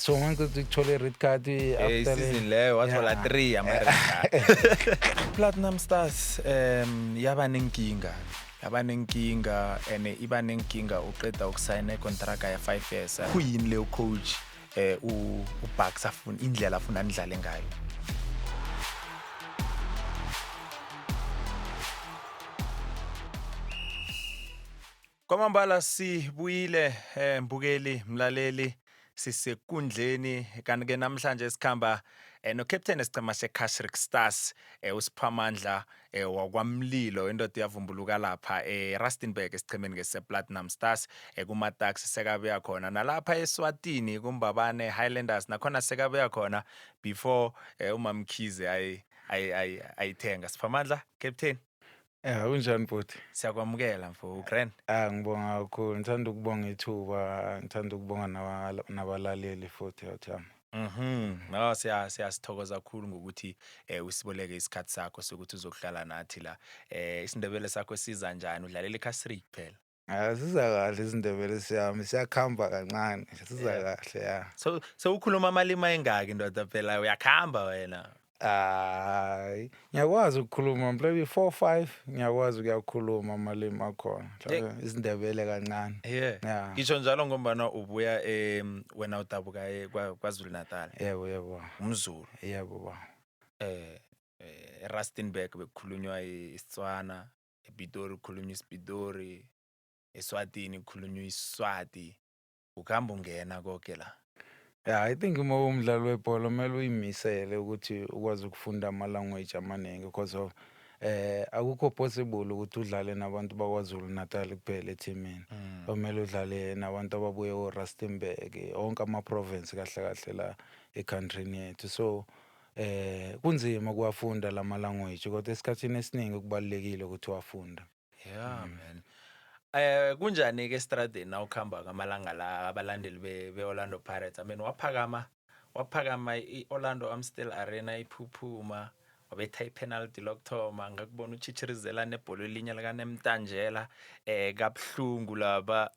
So mangiceda ukuthola i-red card after Season leyo wathola 3 ama-red card. Platinum Stars yaba nenkinga, yaba nenkinga and iba nenkinga uqeda ukusayina ikontraka ya 5 years. Kuyini leyo coach uBucks afuna indlela afuna nidlale ngayo? Kwamambala sibuyile, mbukeli, mlaleli, sisekundleni, kanti ke namhlanje sikhamba no-captain esicema se-Casric Stars, uSiphamandla wakwaMlilo, indoda iyavumbuluka lapha eRustenburg esichemeni ke se-Platinum Stars, kuma-Tuks sekabuya khona, nalapha eSwatini kuMbabane Highlanders nakhona sekabuya khona before uMamkhize ayithenga. Siphamandla, captain. Ya, kunjani bhuti? Siyakwamukela mfo, grand. Ah, ngibonga kakhulu. Ngithanda ukubonga ithuba, ngithanda ukubonga nabalaleli futhi awuthami. No, siyasithokoza kakhulu ngokuthi usiboleke isikhathi sakho sokuthi uzokuhlala nathi la. IsiNdebele sakho siza njani? Udlalela iCasric phela. Ah, siza kahle isiNdebele siyami, siyakhamba kancane, siza kahle ya. So sewukhuluma amalimi ayingaki ndoda, phela uyakhamba wena. Hayi, ngiyakwazi ukukhuluma maybe 4 5, ngiyakwazi ukuyakhuluma amalimi akhona. Mhlawumbe isiNdebele kancane. Yeah. Ngisho njalo ngombana ubuya wena udabuka KwaZulu Natal. Yebo. UmZulu. Yebo ba. eRustenburg bekukhulunywa isiTswana, ePitori kukhulunywa isiPitori, eSwatini kukhulunywa isiSwati. Ukuhamba ungena konke la. Yeah, I think uma umdlali webhola kumele uyimisele ukuthi ukwazi ukufunda ama-language amaningi because of akukho possible ukuthi udlale nabantu bakwaZulu Natal kuphela ethimini. Kumele udlale nabantu ababuye o-Rustenburg, onke ama-province kahle kahle la e-countryni yethu. So kunzima ukuwafunda lama language, kodwa esikhathini esiningi kubalulekile ukuthi uwafunde. Yeah man. Kunjani ke estradeni na ukhamba ngamalanga la, abalandeli be Orlando Pirates? I mean, waphakama iOrlando Amstel Arena iphuphuma, wabetha ipenalty lokuthoma, ngakubona uchichirizela nebhola elinye likaNemtanjela kabuhlungu laba.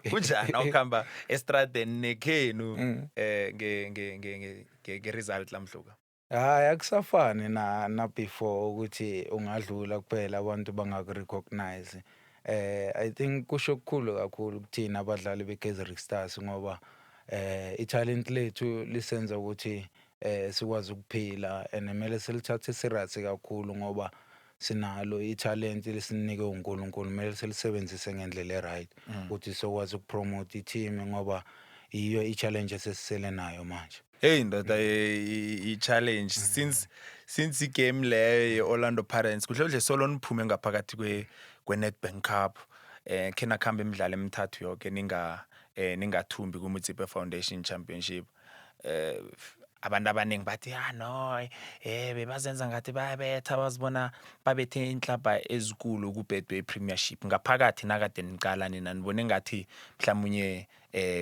Kunjani awukhamba estradeni nekhenu nge nge nge nge result lamhluka? Hayi, akusafani na before ukuthi ungadlula kuphela abantu bangaku-recognize. I think kusho okukhulu kakhulu kuthina abadlali be-Casric Stars ngoba i-talent lethu lisenza ukuthi sikwazi ukuphila and kumele silithathe serious kakhulu ngoba sinalo i-talent lesinike uNkulunkulu, kumele silisebenzise ngendlela e-right ukuthi sokwazi ukupromote i-team ngoba yiyo i-challenge esesisele nayo manje. Hey ndoda, i-challenge since igame leyo ye-Orlando Pirates, kuhle kuhle solo niphume ngaphakathi kwe-Nedbank Cup, khe nakhamba imidlalo emithathu yoke ningathumbi ku-Motsepe Foundation Championship. Abantu abaningi bathi ah no, bebazenza ngathi bayabetha, bazibona babethe inhlabha ezikulu ku-Betway Premiership. Ngaphakathi nakade niqala nina nibone ngathi mhlawumnye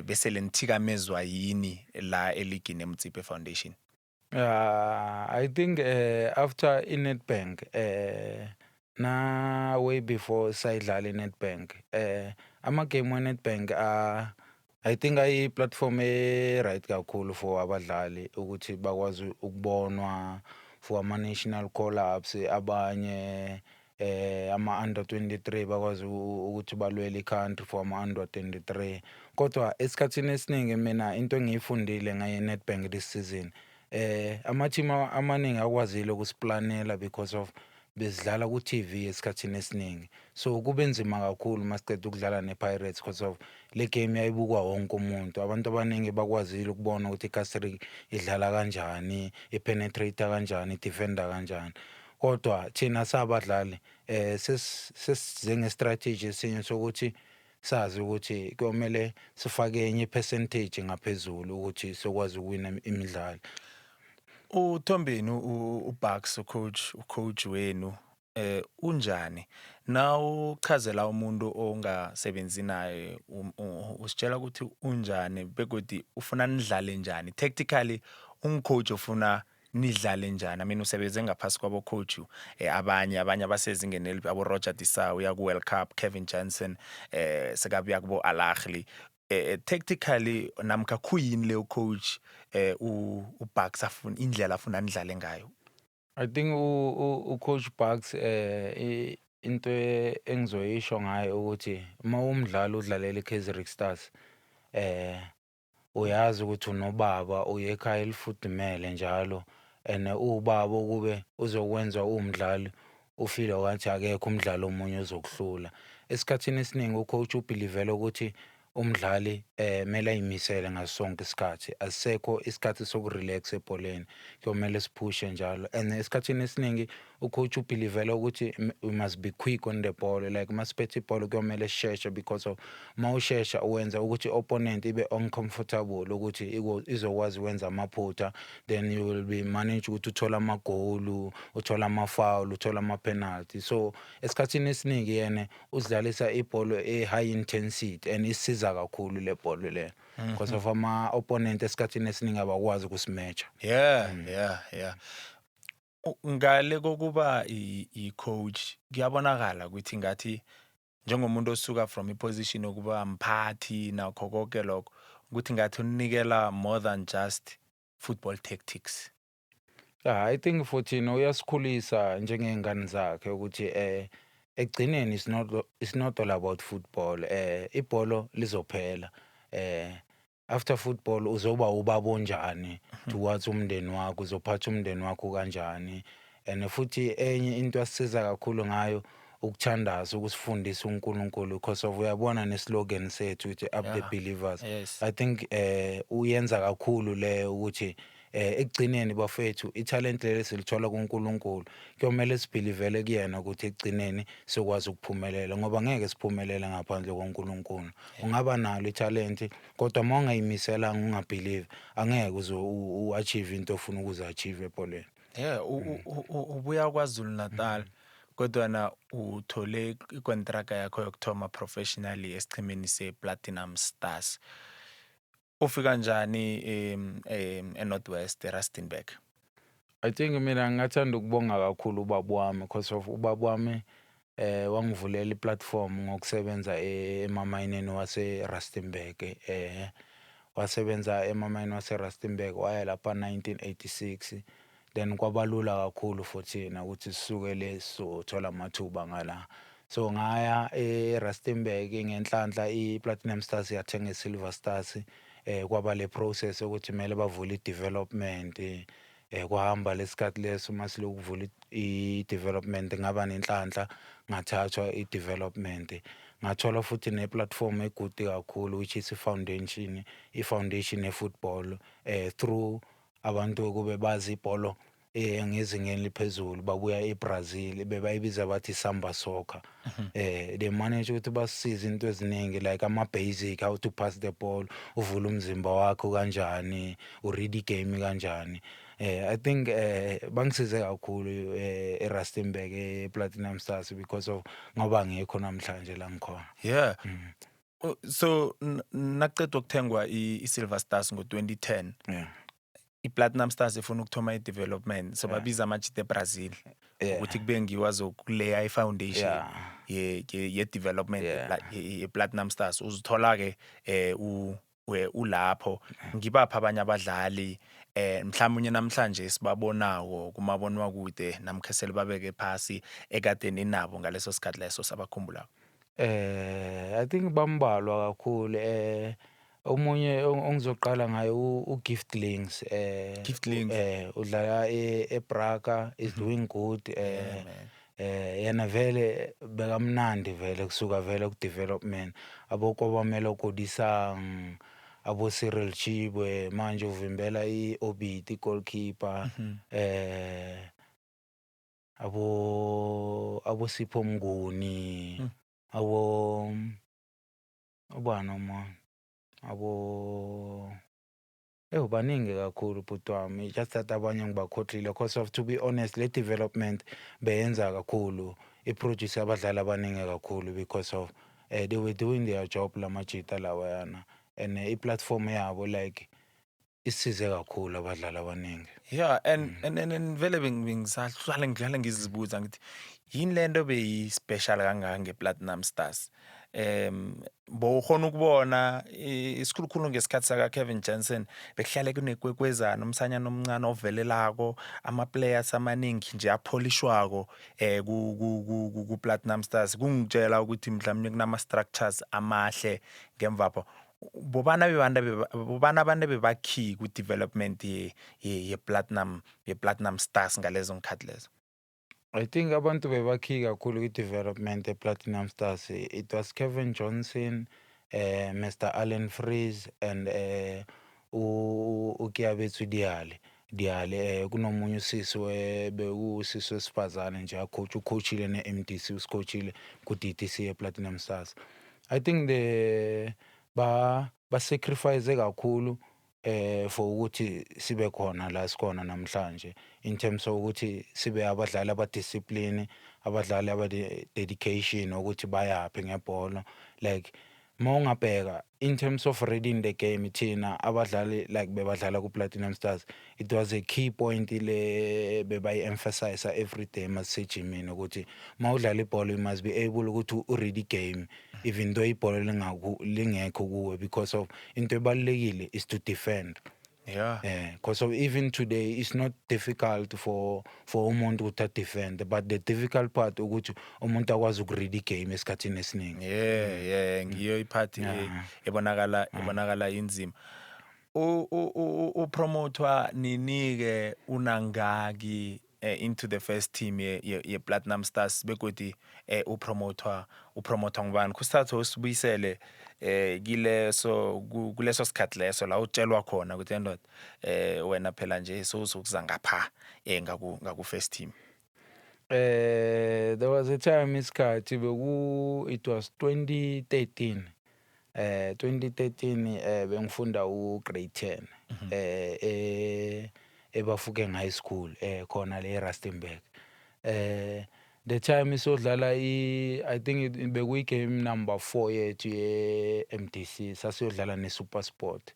bese lenithikamezwa yini la eligini eMotsepe Foundation? I think after i-Nedbank, na way before sayidlala i-Nedbank, ama-game we-Nedbank, I think ayi-platform e-right kakhulu for abadlali ukuthi bakwazi ukubonwa for ama-national call-ups, abanye ama-under 23 bakwazi ukuthi balwele i-country for ama-under 23. Kodwa esikhathini esiningi mina into engiyifundile ngaye Nedbank this season, ama-team amaningi akwazile ukusiplanela because of besidlala ku-TV esikhathini esiningi, so kube nzima kakhulu masiceda ukudlala ne-Pirates because of le game yayibukwa wonke umuntu. Abantu abaningi bakwazile ukubona ukuthi i-Casric idlala kanjani, i-penetrate kanjani, i-defender kanjani. Kodwa thina sabadlali sesize nge-strategy esinye sokuthi sazi ukuthi kuyomele sifake enye percentage ngaphezulu ukuthi sokwazi ukuwina imidlalo. uThombeni, uBucks, ucoach wenu, unjani? Na uchazela umuntu ongasebenzi naye, usitshela ukuthi unjani begodi ufuna nidlale njani tactically? Ungicoach ofuna nidlale njani? I mean, usebenze ngaphasi kwabo coach abanye abasezingeni abo Roger de Sá, uya ku World Cup, Kevin Johnson, sekabuya kubo Al Ahly. Tactically namkha khuyini leyo coach uBucks afuna, indlela afuna nidlale ngayo? I think u-coach Bucks, into engizoyisho ngayo ukuthi uma umdlali udlalela i-Casric Stars, uyazi ukuthi unobaba, uye ekhaya elifudumele njalo, and uwubaba ukube uzokwenza uwumdlali ufile wathi akekho umdlali omunye ozokuhlula. Esikhathini esiningi u-coach u-believe-ela ukuthi umdlali kumele ayimisele ngaso sonke isikhathi. Asisekho isikhathi soku-relax ebholeni, kuyomele siphushe njalo, and esikhathini esiningi u-coach u-believe-ela ukuthi we must be quick on the ball, like masiphethe ibhola kuyomele sisheshe, because of mawushesha uwenza ukuthi i-opponent ibe uncomfortable ukuthi izokwazi ukwenza amaphutha. Then you will be manage ukuthi uthole amagoli, uthole ama-foul, uthole ama-penalty. So esikhathini esiningi yena usidlalisa ibholo e-high intensity, and isiza kakhulu le bholo le because of ama-opponent esikhathini esiningi abakwazi ukusi-match-a. Yeah. Ngale kokuba i-coach, kuyabonakala ukuthi ngathi njengomuntu osuka from i-position yokuba mphathi nakho konke lokho, ukuthi ngathi unikela more than just football tactics. Yeah, I think futhi uyasikhulisa njengey'ngane zakhe ukuthi ekugcineni it's not all about football. Ibholo lizophela. After football uzoba ubaba onjani towards umndeni wakho, uzophatha umndeni wakho kanjani? And futhi enye into asisiza kakhulu ngayo ukuthandaza, ukusifundisa uNkulunkulu, because of uyabona ne-slogan sethu ukuthi "Up the believers". I think uyenza kakhulu leyo ukuthi ekugcineni, bafethu, ithalente leli silithola kuNkulunkulu. Kuyomele si-believe-ele kuyena ukuthi ekugcineni sokwazi ukuphumelela, ngoba ngeke siphumelele ngaphandle koNkulunkulu. Ungaba nalo ithalente, kodwa uma ungayimiselanga, unga-believe, angeke uze u-achieve into ofuna ukuzi-achieve ebholeni. Yeah, ubuya KwaZulu Natal, kodwa na uthole ikontraka yakho yokuthoma professionally esichemeni se-Platinum Stars. Ufika njani eNorth West, eRustenburg? I think mina ngingathanda ukubonga kakhulu ubaba wami, because of ubaba wami wangivulela i-platform ngokusebenza emamayinini wase Rustenburg. Wasebenza emamayini wase Rustenburg, waya lapha 1986, then kwabalula kakhulu for thina ukuthi sisuke le sizothola amathuba ngala. So ngaya eRustenburg ngenhlanhla i-Platinum Stars yathenga i-Silver Stars. Kwaba le process ukuthi kumele bavule i-development. Kwahamba lesikhathi leso masiloku kuvula i-development, ngaba nenhlanhla ngathathwa i-development, ngathola futhi ne-platform e-good kakhulu, which is i-foundation ye-football, through abantu kube bazi ibholo ngezingeni eliphezulu babuya eBrazil, bebayibiza bathi Samba Soccer. They manage ukuthi basisize into eziningi, like ama basic, how to pass the ball, uvula umzimba wakho kanjani, u-read game kanjani. I think bangisize kakhulu eRustenburg, ePlatinum Stars, because of ngoba ngekho namhlanje la ngikhona. Yeah. So nakucedwa ukuthengwa i-Silver Stars ngo-2010, i-Platinum Stars ifuna ukuthoma i-development, so babiza amajita eBrazil ukuthi kube ngiwo azokuleya i-foundation ye-development ye-Platinum Stars. Uzithola-ke ulapho, ngibapha abanye abadlali mhlawumbe namhlanje sibabonako kumabonwakude namkha sele babeke phasi, ekade ninabo ngaleso sikhathi leso sabakhumbulako? I think bambalwa kakhulu. Omunye ongizoqala ngaye uGift Links. Gift Links. Udlala eBraga, is doing good. Yeah, man. Yena vele bekamnandi vele kusuka vele ku development. Abo Kodisang, abo Cyril Chibwe, manje uvimbela iOrbit, goalkeeper. Abo Sipho Mnguni, abo ubani omunye, abo ewu, baningi kakhulu bhuti wami, just that abanye ngibakhohlile, because of, to be honest, le development beyenza kakhulu, i-produce abadlali abaningi kakhulu, because of they were doing their job lamajita lawayana, and i-platform yabo like isize kakhulu abadlali abaningi. Yeah, and vele bengisahlala ngihlala ngizibuza ngithi yini lento beyi-special kangaka nge-Platinum Stars. Bowukhona ukubona isikhulukhulu ngesikhathi saka Kevin Johnson, bekuhlale kunekwekwezana, umsanyana omncane ovelelako, ama players amaningi nje apholishwako ku Platinum Stars. Kungitshela ukuthi mhlawumbe kunama structures amahle ngemvapho. Bobana abantu bebakey ku development ye Platinum Stars ngalezo ngikhathi lezo? I think abantu bebakey kakhulu kwi-development e-Platinum Stars, it was Kevin Johnson, Mr Allan Freese and uKeabetswe Diale. Diale, kunomunye usisi, bekuwusisi wesifazane nje a-coach, ucoachile ne-MDC, usicoachile ku-DDC ye-Platinum Stars. I think the ba sacrifice kakhulu for ukuthi sibe khona la sikhona namhlanje, in terms of ukuthi sibe abadlali abadiscipline, abadlali abade dedication ukuthi bayaphi ngebhola. Like mawungabheka in terms of reading the game, thina abadlali like bebadlala ku Platinum Stars, it was a key point le bebayi emphasize every day masejimini ukuthi mawudlala ibhola you must be able ukuthi u read game even though ibhola lingekho kuwe, because of into ebalulekile is to defend. Because of even today it's not difficult for umuntu ukuthi defend, but the difficult part ukuthi umuntu akwazi ukuread igame esikhathini esiningi. Yeah, ngiyo ipart ebonakala inzima. U promotewa nini-ke, unangaki into the first team ye Platinum Stars, begodi upromotwa ngubani? Kusithathe usibuyisele kileso kuleso sikhathi leso la utshelwa khona ukuthi, endoda, wena phela nje sowuzokuza ngapha ngaku first team. There was a time, isikhathi beku it was 2013. 2013, bengifunda u grade 10 eBafokeng High School, khona le eRustenburg. The time isodlala I think bekuyi game number 4 yethu ye MDC, sasiyodlala neSuperSport.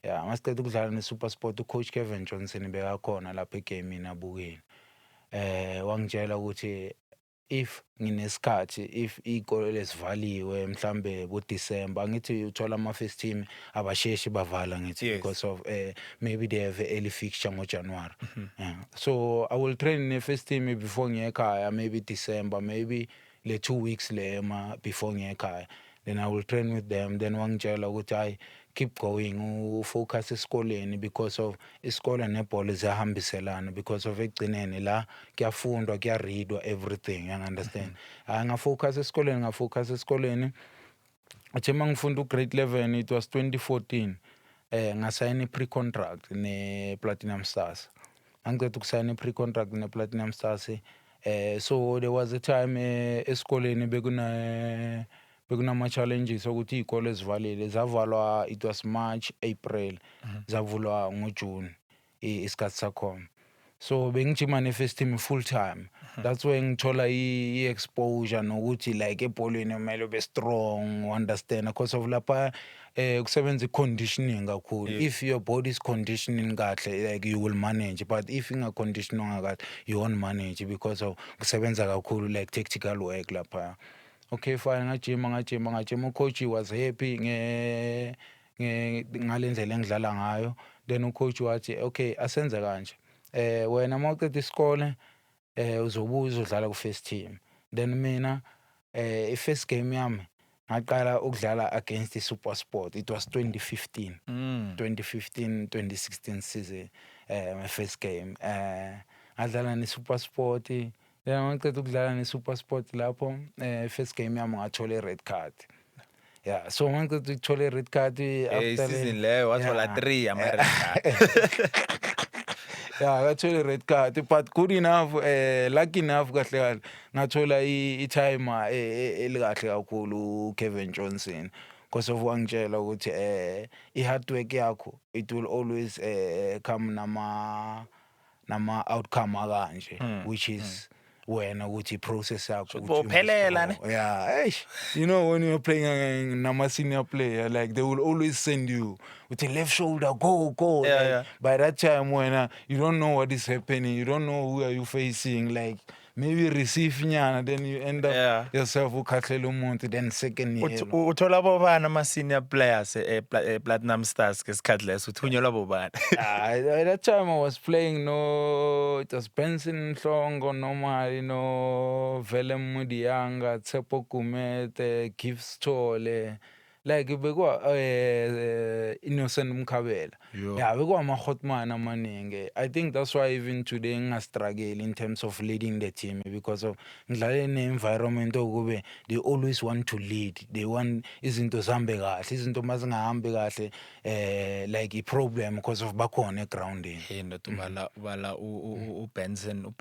Yeah, masiqeda ukudlala neSuperSport, ucoach Kevin Johnson bekakhona lapha egamini abukeni. Wangitshela ukuthi if nginesikhathi, if iy'kole lezivaliwe mhlambe bo-December, angithi uthola ama-first team abasheshi bavala, ngithi because of maybe they have a early fixture ngoJanuary, yeah. So I will train ne-first team before ngiye ekhaya, maybe December, maybe le 2 weeks le ma before ngiye ekhaya, then I will train with them. Then wangitshela ukuthi hayi, keep going, ufocus esikoleni, because of isikole nebhola ziyahambiselana, because of ekugcineni la kuyafundwa, kuyareadwa everything, you understand. Hayi, ngafocus esikoleni, ngafocus esikoleni. Athe mangifunda ugrade 11, it was 2014, ngasayina i-pre-contract ne-Platinum Stars. Angiceda ukusayina i-pre-contract ne-Platinum Stars, so there was a time esikoleni bekunama challenges ukuthi iy'kole zivalile, zavalwa. It was March, April, zavulwa ngoJune isikhathi sakhona. So bengijima ne-first team full time. That's why ngithola i-exposure nokuthi like ebholweni kumele ube strong, understand, because of lapha kusebenza i-conditioning kakhulu. If your body is conditioning kahle, like you will manage, but if inga-conditionwanga kahle, you won't manage, because of kusebenza kakhulu like tactical work lapha. Okay, fine, ngajima, ngajima, ngajima. Ucoach was happy nge nge ngale ndlela engidlala ngayo. Then ucoach wathi, "Okay, asenze kanje, wena mawuqeda isikole uzobuya uzodlala ku first team." Then mina i-first game yami ngaqala ukudlala against i-SuperSport. It was 2015, 2015 2016 season. My first game ngadlala ne-SuperSport. Then ngiceda ukudlala ne-SuperSport lapho, first game yami ngathola i-red card. Yeah, so mangiceda ukuthola i-red card after Season leyo wathola 3 ama red card. Yeah, ngathola i-red card, but good enough, lucky enough, kahle kahle ngathola i-timer elikahle kakhulu, uKevin Johnson, because of wangitshela ukuthi i-hard work yakho, it will always come nama outcome akanje, which is wena ukuthi i-process yakho ukuthi you must Bophelela, ne? Grow. Yeah, eish, you know when you're playing nama senior player, like they will always send you with a left shoulder, go, go. Like, by that time when you don't know what is happening, you don't know who are you facing, like maybe receive nyana, then you end up yourself ukhahlela umuntu, then second yellow. Uthola bobani ama-senior players e-Platinum Stars ngesikhathi leso? Uthunyelwa bobani? Ah, at that time I was playing, no, it was Benson Mhlongo normally, no Vele Mudianga, Tshepo Kumete, Gift Sithole, like bekwa Innocent Mkhabela. Yo. Yeah, bekwa ama-hotman amaningi. I think that's why even today nginga-struggle in terms of leading the team, because of ngidlale ne-environment okube they always want to lead, they want izinto zihambe kahle. Izinto mazingahambi kahle, like i-problem because of bakhona egroundini. Hey ndoda, ubala uBenson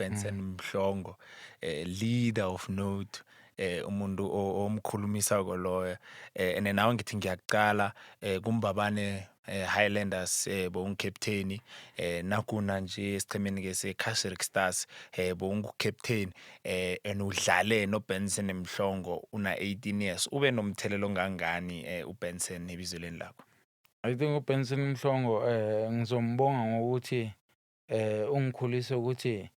Mhlongo, leader of note, umuntu omkhulumisako loyo, and nawe ngithi ngiyaqala kuMbabane Highlanders, bowungu-captain, nakuna nje esichemeni ke se-Casric Stars, bowungu-captain, and udlale noBenson Mhlongo una 18 years. Ube nomthelelo ongangani uBenson ebizweni lakho? I think uBenson Mhlongo, ngizombonga ngokuthi ungikhulise ukuthi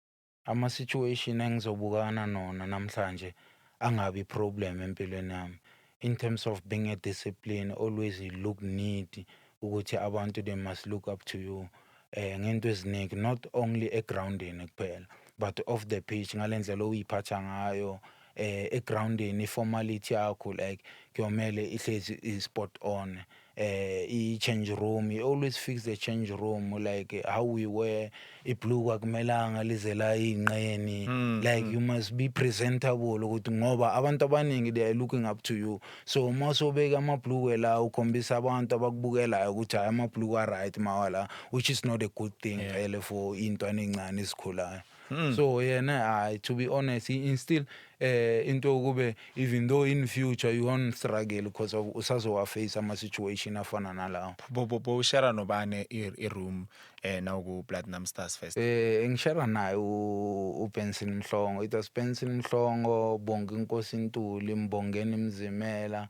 ama situation engizobukana nona namhlanje angabi problem empilweni yami, in terms of being a discipline, always you look neat, ukuthi abantu they must look up to you ngento eziningi, not only egroundini kuphela but off the pitch, ngalendlela oyiphatha ngayo egroundini, i-formality yakho like kuyomele ihlezi i-spot on. I-change room, you always fix the change room, like how we wear ibhluku akumelanga lize la ey'nqeni, like you must be presentable, ukuthi ngoba abantu abaningi they are looking up to you. So uma usobeka amabhluku la, ukhombisa abantu abakubukelayo ukuthi hayi, amabhluku a-right mawala, which is not a good thing vele for iy'ntwana ey'ncane ezikhulayo. So yena, hayi, to be honest, he instill into kube even though in future you won't struggle because of usazowa-face ama-situation afana nalawo. Bowushare nobani i-room nawuku Platinum Stars first? Ngishare naye uBenson Mhlongo. It was Benson Mhlongo, Bongi Nkosi Ntuli, Mbongeni Mzimela,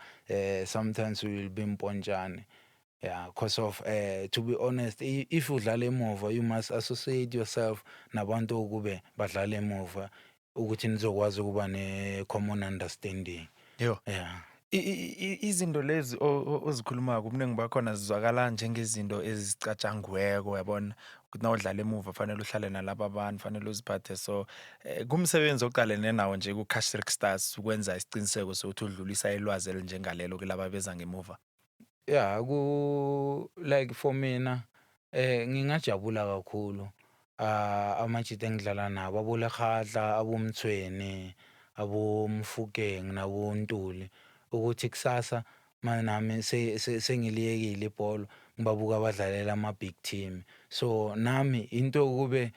sometimes we will be Mpontshane. Yeah, because of to be honest, if udlala emuva, you must associate yourself nabantu okube badlala emuva ukuthi nizokwazi ukuba ne common understanding. Yo. Yeah. Izinto lezi ozikhulumako, ubuningi bakhona zizwakala njengezinto ezicatshangiweko, yabona, ukuthi nawudlala emuva fanele uhlale nalaba abantu, fanele uziphathe so. Kumsebenzi oqalene nawo nje ku-Casric Stars ukwenza isiqiniseko sokuthi udlulisa ilwazi elinjengalelo kulaba beza ngemuva? Yeah, ku like for mina ngingajabula kakhulu amajita engidlala nabo, aboLekgatla, aboMthweni, aboMfukeng naboNtuli, ukuthi kusasa manami sengiliyekile ibhola, ngibabuka badlalela ama-big team. So nami into kube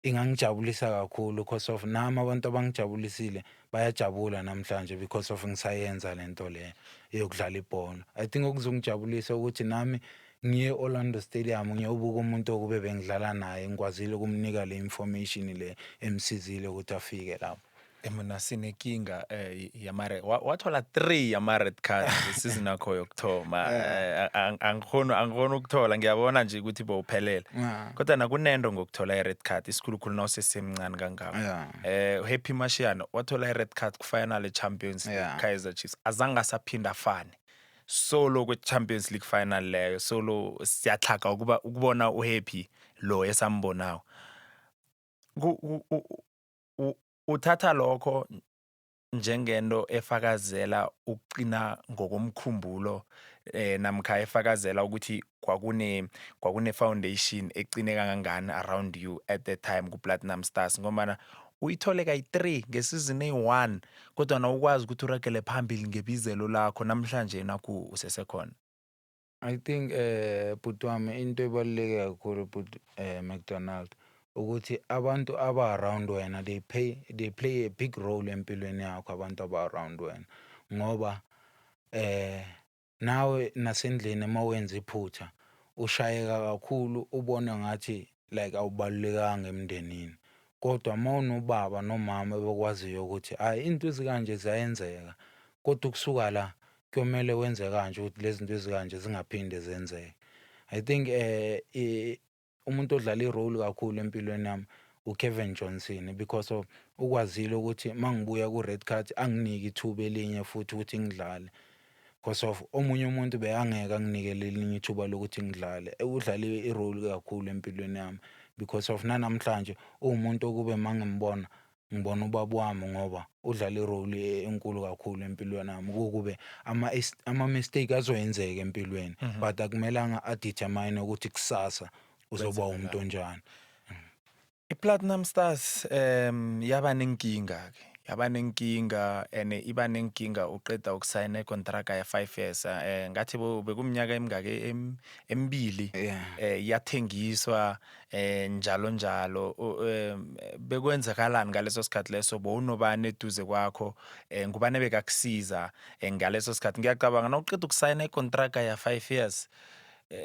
ingangijabulisa kakhulu, because of nami abantu abangijabulisile bayajabula namhlanje because of ngisayenza lento le yokudlala ibhola. I think okuzongijabulisa ukuthi nami ngiye Orlando Stadium ngiyobuka umuntu okube bengidlala naye, ngikwazile ukumnika le information le emsizile ukuthi afike lapho. Mina sinekinga yama wathola 3 yama red cards ngesizini yakho yokuthoma. Angikhoni ukuthola, ngiyabona nje ukuthi bowuphelele. Kodwa nakunento ngokuthola i-red card, isikhulukhulu nawusesemncane kangaka. Happy Mashiane wathola i-red card ku-final e-Champions League, Kaizer Chiefs, azange asaphinda afane solo kwe-Champions League final leyo. Solo siyatlhaga ukuba ukubona uHappy lo esambonako. Uthatha lokho njengento efakazela ukuqina ngokomkhumbulo, namkha efakazela ukuthi kwakune foundation eqine kangangani around you at that time ku-Platinum Stars, ngombana uyithole kayi-3 ngesizini eyi-1, kodwa nawukwazi ukuthi uragele phambili ngebizelo lakho, namhlanje nakhu usesekhona? I think bhuti wami, into ebaluleke kakhulu, bhuti McDonald, ukuthi abantu aba around wena, they play a big role empilweni yakho, abantu aba around wena, ngoba nawe nasendlini mawenza iphutha ushayeka kakhulu, ubone ngathi like awubalulekanga emndenini. Kodwa mawunobaba nomama bekwaziyo ukuthi hayi, into ezikanje ziyayenzeka, kodwa ukusuka la kuyomele wenze kanje ukuthi lezi zinto ezikanje zingaphinde zenzeke. I think umuntu odlala i-role kakhulu empilweni yami uKevin Johnson, because of ukwazile ukuthi mangibuya ku-red card anginike ithuba elinye futhi ukuthi ngidlale, because of omunye umuntu bekangeke anginike elinye ithuba lokuthi ngidlale. Udlale i-role kakhulu empilweni yami, because of nanamhlanje uwumuntu okube mangimbona ngibona ubaba wami, ngoba udlala i-role enkulu kakhulu empilweni yami. Kukube ama-mistake azoyenzeka empilweni, but akumelanga a-determine ukuthi kusasa uzoba umuntu onjani. I-Platinum Stars yaba nenkinga ke, yaba nenkinga and iba nenkinga uqeda ukusayina ikontraka ya 5 years, ngathi bekuminyaka emingaki, emibili. Iyathengiswa njalo njalo. Bekwenzakalani ngaleso sikhathi leso? Bowunobani eduze kwakho? Ngubani ebekakusiza ngaleso sikhathi? Ngiyacabanga nawuqeda ukusayina ikontraka ya 5 years,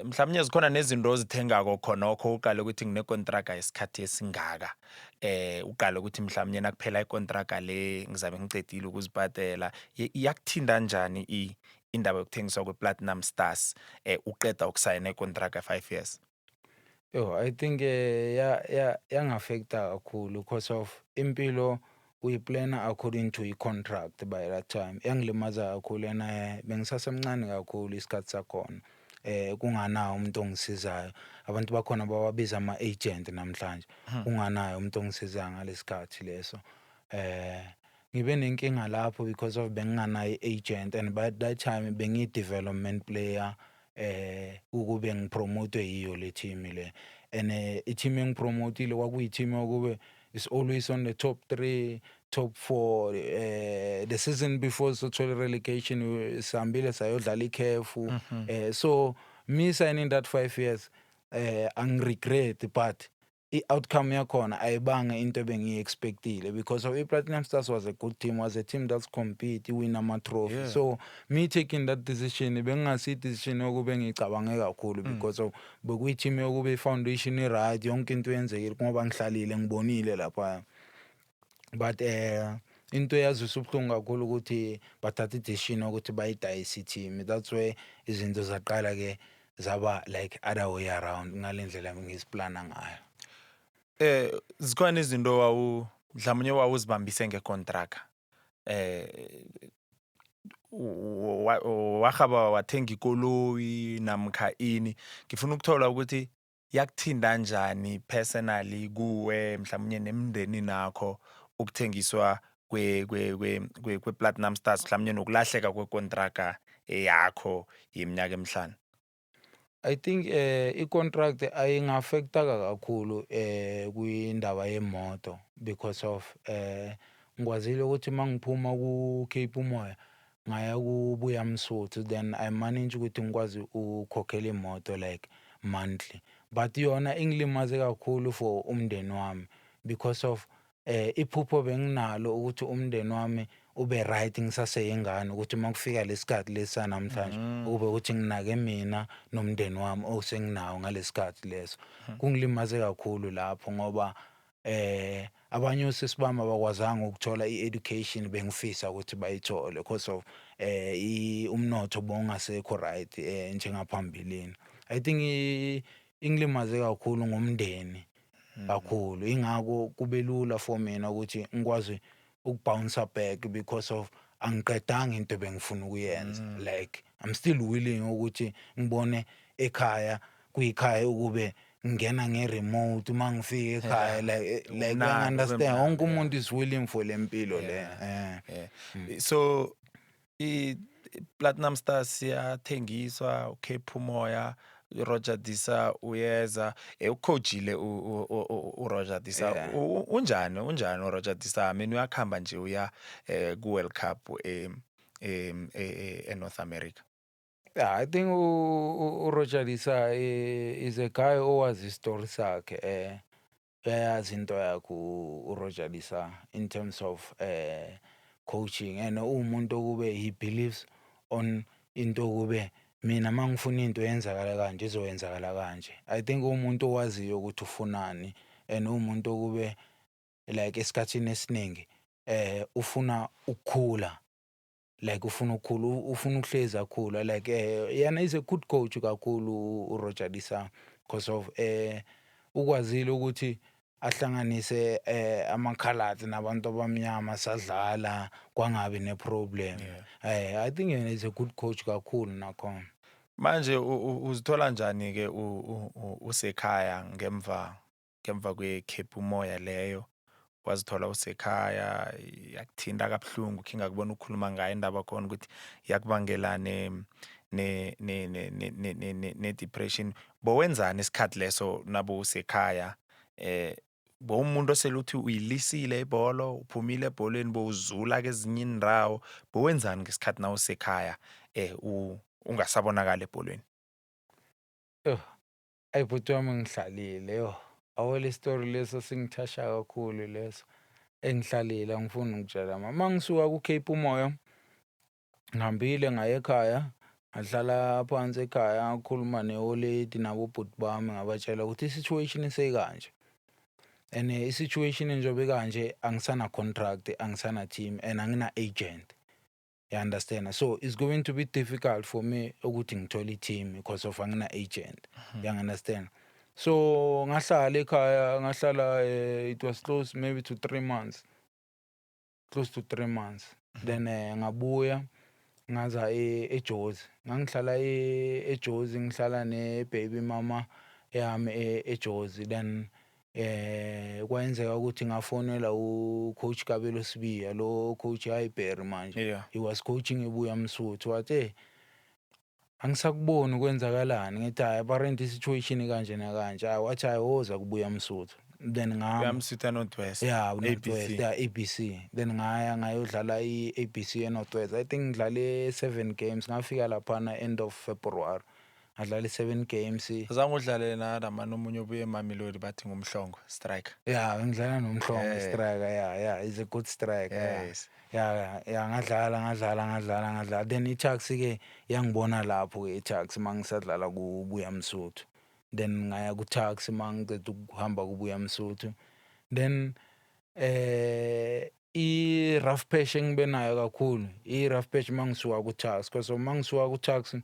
mhlawumnye zikhona nezinto ozithengako khonokho, uqale ukuthi nginekontraka yesikhathi esingaka, uqale ukuthi mhlawumnye nakuphela ikontraka le ngizabe ngicedile ukuzibhadela. Iyakuthinta njani indaba yokuthengiswa kwe-Platinum Stars uqeda ukusayina ikontraka ya-5 years? Yo, I think ya ya yang-affecta kakhulu, because of impilo uyiplana according to i-contract. By that time yangilimaza kakhulu, and bengisasemncane kakhulu isikhathi sakhona, kunganawo umuntu ongisizayo. Abantu bakhona bawabiza ama-agent namhlanje, kunganayo umuntu ongisizayo ngalesikhathi leso. Ngibe nenkinga lapho because of benginganayo i-agent, and by that time bengiyi-development player, ukube ngipromotwe yiyo le team le, and i-team engipromotile kwakuyi-team okube is always on the top 3, top 4. The season before sothola relegation, sihambile sayodlala iCAF. So me signing that 5 years, angiregret, but i-outcome yakhona ayibanga into ebengiyi-expectile, because of i-Platinum Stars was a good team, was a team that's compete, iwin ama-trophy. So me taking that decision bengingasi decision yokube ngicabange kakhulu, because of bekuyi-team yokube i-foundation i-right, yonke into yenzekile ngoba ngihlalile ngibonile lapha. But into eyazwisa ubuhlungu kakhulu ukuthi bathatha i-decision yokuthi bayidayise i-team. That's where izinto zaqala ke zaba like other way around ngale ndlela bengiziplana ngayo. Zikhona izinto wawu mhlawumnye wawuzibambise ngekontraka, warhaba wathenga ikoloyi namkha ini? Ngifuna ukuthola ukuthi yakuthinta njani personally kuwe, mhlawumnye nemndenini nakho, ukuthengiswa kwe-Platinum Stars, mhlawumnye nokulahleka kwekontraka yakho yeminyaka emihlanu. I think i-contract ayinga-affectaka kakhulu kwindaba yemoto, because of ngikwazile ukuthi mangiphuma ku Cape Umoya ngaya kubuya Msuthu, then I manage ukuthi ngikwazi ukukhokhela imoto like monthly. But yona ingilimaze kakhulu for umndeni wami, because of iphupho benginalo ukuthi umndeni wami ube right ngisaseyingane, ukuthi makufika lesikhathi lesi namhlanje ukube ukuthi nginake mina nomndeni wami osenginawo ngalesikhathi leso. Kungilimaze kakhulu lapho, ngoba abanye osisi bami abakwazanga ukuthola i-education bengifisa ukuthi bayithole, because of umnotho bowungasekho right njengaphambilini. I think ingilimaze kakhulu ngomndeni kakhulu, ingakho kube lula for mina ukuthi ngikwazi ukubounce back, because of angiqedanga into ebengifuna ukuyenza. Like I'm still willing ukuthi ngibone ekhaya kuyikhaya ukube ngingena nge-remote uma ngifika ekhaya, like Kumnandi, understand, kube wonke mnandi. Umuntu is willing for le mpilo le. Yeah. So i Platinum Stars iyathengiswa, uCape Umoya, uRoger De Sa uyeza, ucoachile uRoger De Sa. Unjani uRoger De Sa? I mean, uyakhamba nje uya ku World Cup e North America. Yeah, I think uRoger De Sa is a guy owazi isitori sakhe. Uyayazi into yakhe uRoger De Sa in terms of coaching, and uwumuntu okube he believes on into okube mina mangifuna into yenzakala kanje, izoyenzakala kanje. I think uwumuntu owaziyo ukuthi ufunani, and uwumuntu okube like esikhathini esiningi ufuna ukukhula, like ufuna ukukhula, ufuna ukuhlezi akhula. Like yena is a good coach kakhulu uRoger De Sa, because of ukwazile ukuthi Ahlanganise amakhaladi nabantu abamnyama, sadlala kwangabi ne-problem. I think yena is a good coach kakhulu nakhona. Manje uzithola njani ke usekhaya ngemva kwe-Cape Umoya leyo? Wazithola usekhaya, yakuthinta kabuhlungu, khe ngakubona ukhuluma ngayo indaba khona ukuthi yakubangela ne ne ne ne ne ne ne ne ne-depression. Bowenzani isikhathi leso nabo usekhaya? Bowumuntu osele uthi uyilisile ibholo, uphumile ebholweni, bowuzula kezinye iindawo? Bowenzani ngesikhathi nawusekhaya ungasabonakali ebholweni? Yoh, ayi bhuti wami, ngihlalile yo. Awele story leso singithasha kakhulu leso. Engihlalile, angifuni ukutshela ma. Mangisuka ku-Cape Umoya, ngihambile ngaye ekhaya, ngahlala phansi ekhaya, ngakhuluma ne-old lady nabobhuti bami, ngabatshela ukuthi i-situation isekanje. And i-situation njengoba ikanje, angisana contract, angisana team and angina agent. You understand? So it's going to be difficult for me ukuthi ngithole i-team because of angina agent. You understand? So ngahlala ekhaya, ngahlala, it was close maybe to 3 months. Close to 3 months. Then ngabuya ngaza eJozi. Ngangihlala eJozi, ngihlala ne baby mama yami eJozi. Then kwayenzeka ukuthi ngafonela u-coach Kabelo Sibiya, lo coach Highbury manje. He was coaching eBuya Msuthu. Wathi, "Hey, angisakuboni, kwenzakalani?" Ngithi, "Hayi, apparently situation kanje nakanje." Hayi, wathi, "Hayi, woza kuBuya Msuthu." Then ngahamba. Uyamsutha North West. Yeah, ABC. North West, yeah, ABC. Then ngaya ngayodlala i-ABC e-North West. I think ngidlale 7 games. Ngafika laphana end of February. Ngadlala i-7 games. Azange udlale nalamani omunye obuye eMamelodi, bathi ngumhlongo striker? Yeah, ngidlala nomhlongo striker. Yeah, he's a good striker. Yeah. Yeah, ngadlala ngadlala ngadlala ngadlala. Then i-Tuks ke yangibona lapho ke, i-Tuks, mangisadlala kuBuya Msuthu. Then ngaya ku-Tuks mangiceda ukuhamba kuBuya Msuthu. Then i-rough patch engibe nayo kakhulu, i-rough patch mangisuka ku-Tuks, because mangisuka ku-Tuks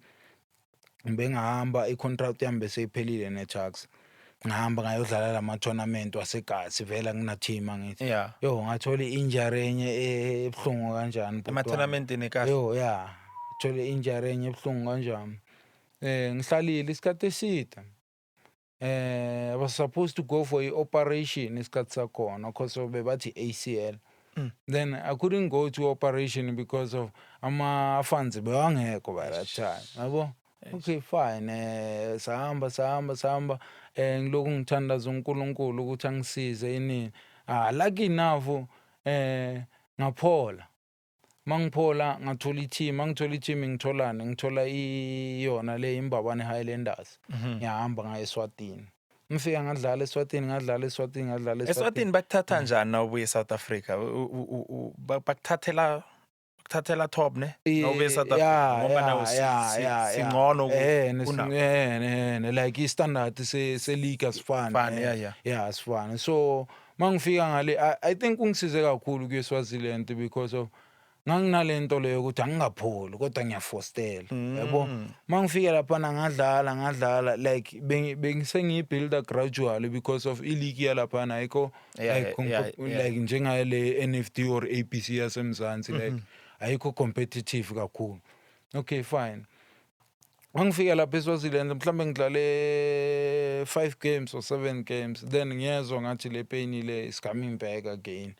bengahamba, i-contract yami bese iphelile ne-Tuks. Ngahamba ngayodlala lama tournament waseGasi, vele angina team, angithi. Yo, ngathola i-injury enye ebuhlungu kanjani, bhuti wami. Ema-tournamentini eKasi. Yo, yeah. Thola i-injury enye ebuhlungu kanjani. Ngihlalile isikhathi eside. I was supposed to go for i-operation isikhathi sakhona because of bebathi ACL. Then I couldn't go to operation because of ama funds bewangekho by that time. Yabo? Okay, fine. Sahamba sahamba sahamba, ngiloku ngithandaza uNkulunkulu ukuthi angisize inini. Ah, lucky enough ngaphola. Mangiphola ngathola i-team, mangithola i-team ngitholani? Ngithola iyona le iMbabane Highlanders. Ngiyahamba ngaye eSwatini. Ngifika ngadlala eSwatini, ngadlala eSwatini, ngadlala. Eswatini bakuthatha njani nawubuye eSouth Africa? Bakuthathela top ne nawubuye eSouth Africa, ngoba nawo singcono kunabo. Ne like i-standard se league asifani. Fani, yeah. Yeah, asifani. So mangifika ngale, I think ungisize kakhulu kuye Swaziland because of nganginalento leyo ukuthi angingapholi kodwa ngiyafostela, yabo. Mangifika laphana ngadlala ngadlala, like bengisengiyibuilda gradually because of i-league yalaphana ayikho like like njengale NFD or ABC yaseMzansi, like ayikho competitive kakhulu. Okay, fine. Mangifika lapha eSwaziland, mhlambe ngidlale 5 games or 7 games, then ngiyezwa ngathi le pain le is coming back again,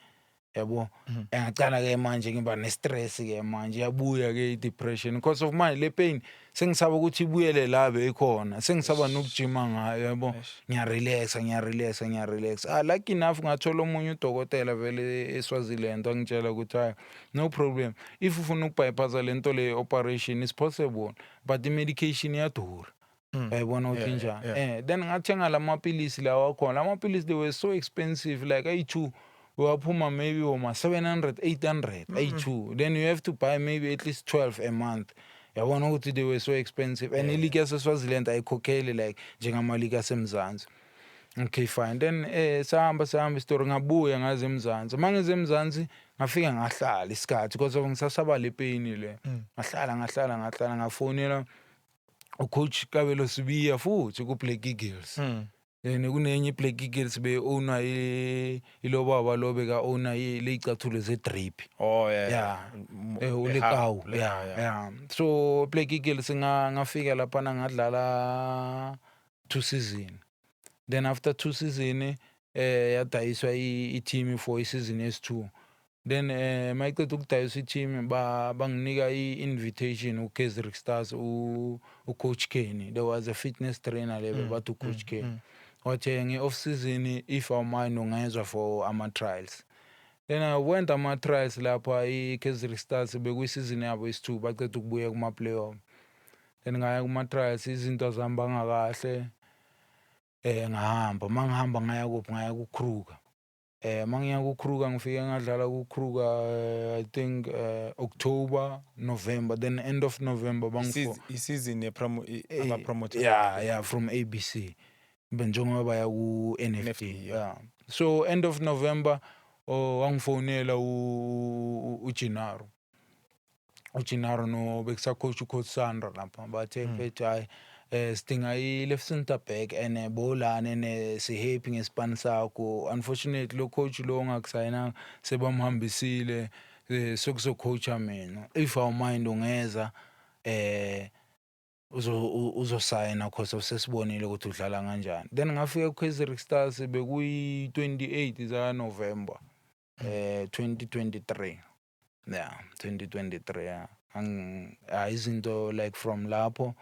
yabo. Engacala ke manje ngiba ne-stress ke manje, yabuya ke i-depression because of manje le pain sengisaba ukuthi ibuyele la beyikhona, sengisaba nokujima ngayo, yabo. Ngiyarelaxa, ngiyarelaxa, ngiyarelaxa. Ah, lucky enough ngathola omunye udokotela vele eSwaziland, wangitshela ukuthi, "Hayi, no problem, if ufuna ukubypassa lento le operation is possible, but i-medication iyadura." Uyayibona ukuthi injani? Then ngathenga lamapilisi lawa akhona. Lamapilisi, they were so expensive, like ayi-2 waphuma maybe woma 700 800 ayi-2. Then you have to buy maybe at least 12 a month. Yabona ukuthi they were so expensive and iligi yaseSwaziland ayikhokheli like njengamaligi aseMzansi. Okay, fine. Then sahamba sahamba isitori, ngabuya ngaze eMzansi. Mangize eMzansi ngafika ngahlala isikhathi because of ngisasaba le pain le. Ngahlala ngahlala ngahlala, ngafonela ucoach Kabelo Sibiya futhi ku Black Eagles. Then kunenye i-Black Eagles be-owner ilobaba lo beka-owner ley'cathulo ze-drip. Oh yeah. Yeah. uLekau. Yeah, so Black Eagles ngafika laphana, ngadlala two season. Then after two season yadayiswa i-team for i-season S2. Then mayiceda ukudayiswa i-team, banginika i-invitation uCasric Stars, ucoach Kenny. There was a fitness trainer le bathi ucoach Kenny, wathi nge-off season, if awumind, ungezwa for ama-trials. Then I went ama-trials lapha i-Casric Stars, bekuyisizini yabo isi-2, baceda ukubuya kuma-playoff. Then ngaya kuma-trials, izinto azihambanga kahle. Ngahamba, mangihamba ngaya kuphi? Ngaya ku-Kruger. Mangiya ku-Kruger, ngifike ngadlala ku-Kruger, I think October, November. Then end of November bangifo Isizini ye-promo aba-promote. Yeah, from ABC njengoba baya ku-NFD. NFD, yeah. Yeah, so end of November, oh, wangifonela uGenaro, uGenaro no bekusacoach ucoach Sandra lapha, bathe, "Mfethu, hayi, sidinga i-left center back and bolane ne si-happy ngespan sakho. Unfortunately lo coach lo ongakusayinanga sebamhambisile, sekuzocoacha mina. If awumind, ungeza uzosayina cause sesibonile ukuthi udlala kanjani." Then ngafika ku-Casric Stars, bekuyi-28 zaka November 2023. Yeah, 2023, yeah. Hayi, izinto like from lapho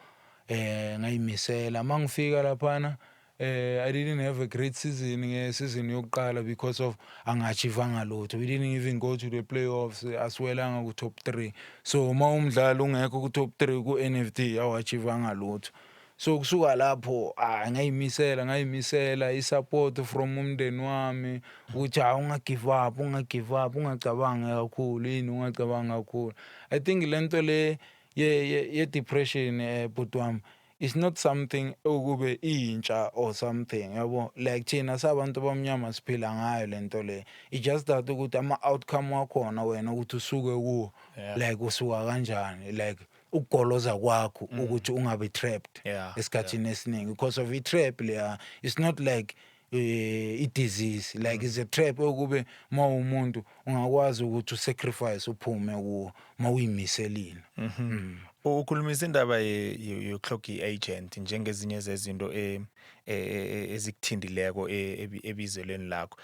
ngayimisela. Mangifika laphana, I didn't have a great season nge-season yokuqala because of angachievanga lutho. We didn't even go to the playoffs, asiwelanga ku-top 3. So uma umdlalo ungekho ku-top 3 ku-NFD, awachievanga lutho. So kusuka lapho, ah, ngayimisela, ngayimisela, i-support from umndeni wami ukuthi, "Hayi, unga-give up, unga-give up, ungacabangi kakhulu yini, ungacabangi kakhulu." I think lento le ye-depression, bhuti wami, it's not something okube intsha or something, yabo. Like thina sabantu abamnyama siphila ngayo lento le. It's just that ukuthi ama-outcome wakhona wena ukuthi usuke kuwo, like usuka kanjani, like ukugoloza kwakho ukuthi ungabe trapped esikhathini esiningi, because of i-trap leya, it's not like i-disease, like it's a trap okube uma umuntu ungakwazi ukuthi usacrifice uphume kuwo uma uyimiselile. Ukhulumisa indaba yokuhloga i-agent njengezinye zezinto ezikuthindileko ebizelweni lakho.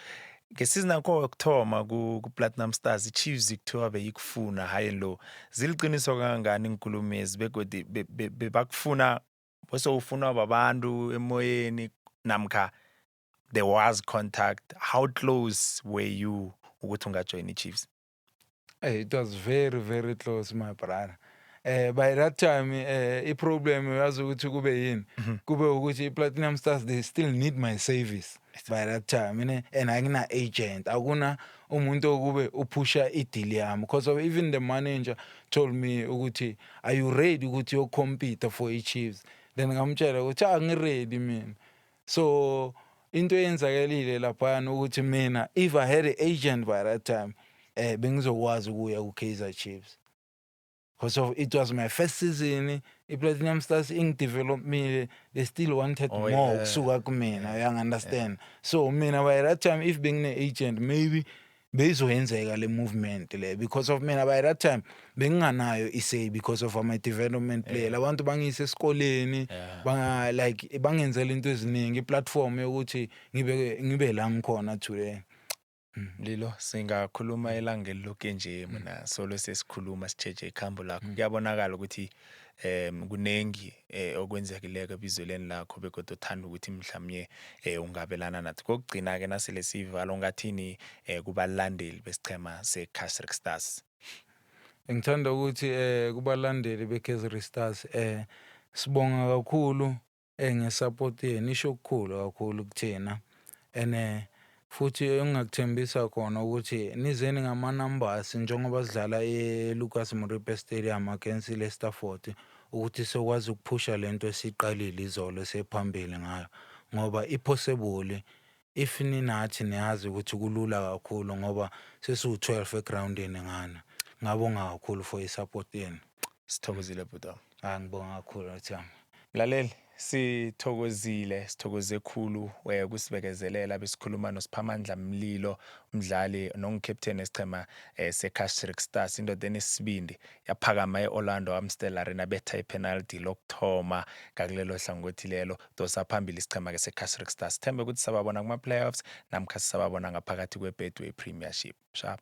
Ngesizini yakho yokuthoma ku-Platinum Stars, i-Chiefs kuthiwa beyikufuna high and low. Ziliqiniso kangangani iinkulumo ezi, begodi bebakufuna bese ufunwa babantu emoyeni, namkha there was contact? How close were you ukuthi ungajoin i-Chiefs? Hey, it was very very close, my brother. By that time, i-problem uyazi ukuthi kube yini? Kube ukuthi i-Platinum Stars, they still need my service by that time, ne? And akuna agent, akuna umuntu okube uphusha i-deal yami, because of even the manager told me ukuthi, "Are you ready ukuthi uyocompete for i-Chiefs?" Then ngamtshela ukuthi angiready mina. So into eyenzakalile laphayana ukuthi mina, if I had an agent by that time, bengizokwazi ukuya ku-Kaizer Chiefs, because of it was my first season, i-Platinum Stars ingidevelopmile, they still wanted more ukusuka kumina, uyangi-understand? So mina by that time, if bengine-agent, maybe beyizoyenzeka le movement le, because of mina by that time benginganayo i-say because of my development player. Labantu bangiyise esikoleni, banga like bangenzela into eziningi, i-platform yokuthi ngibe la ngikhona today. Lilo, singakhuluma ilanga eliloke nje mina solo sesikhuluma, sitshetshe ikhambo lakho. Kuyabonakala ukuthi kunengi okwenzekileko ebizweni lakho, begodwa uthanda ukuthi mhlawumnye ungabelana nathi. Kokugcina ke, nasele siyivala, ungathini kubalandeli besichema se-Casric Stars? Ngithanda ukuthi kubalandeli be-Casric Stars, sibonga kakhulu ngesupport yenu, isho okukhulu kakhulu kuthina, and futhi engingakuthembisa khona ukuthi nizeni ngama-numbers njengoba sidlala e-Lucas Moripe Stadium against i-Leicester Fort, ukuthi sokwazi ukuphusha lento esiqalile izolo sephambili ngayo, ngoba i-possible if ninathi niyazi ukuthi kulula kakhulu, ngoba sesiwu-12 egrawundini ngana. Ngabonga kakhulu for i-support yenu. Sithokozile, bhuti wami. Ah, ngibonga kakhulu, Thami. Mlaleli, sithokozile, sithokoze khulu kusibekezelela besikhuluma noSiphamandla Mlilo, umdlali nongu-captain esichema se-Casric Stars, indoda enesibindi yaphakama e-Orlando Amstel Arena, betha i-penalty lokuthoma ngakulelo hlangothi lelo, dosa phambili isichema ke se-Casric Stars. Sithembe ukuthi sababona kuma-playoffs namkha sisababona ngaphakathi kwe-Betway Premiership. Sharp.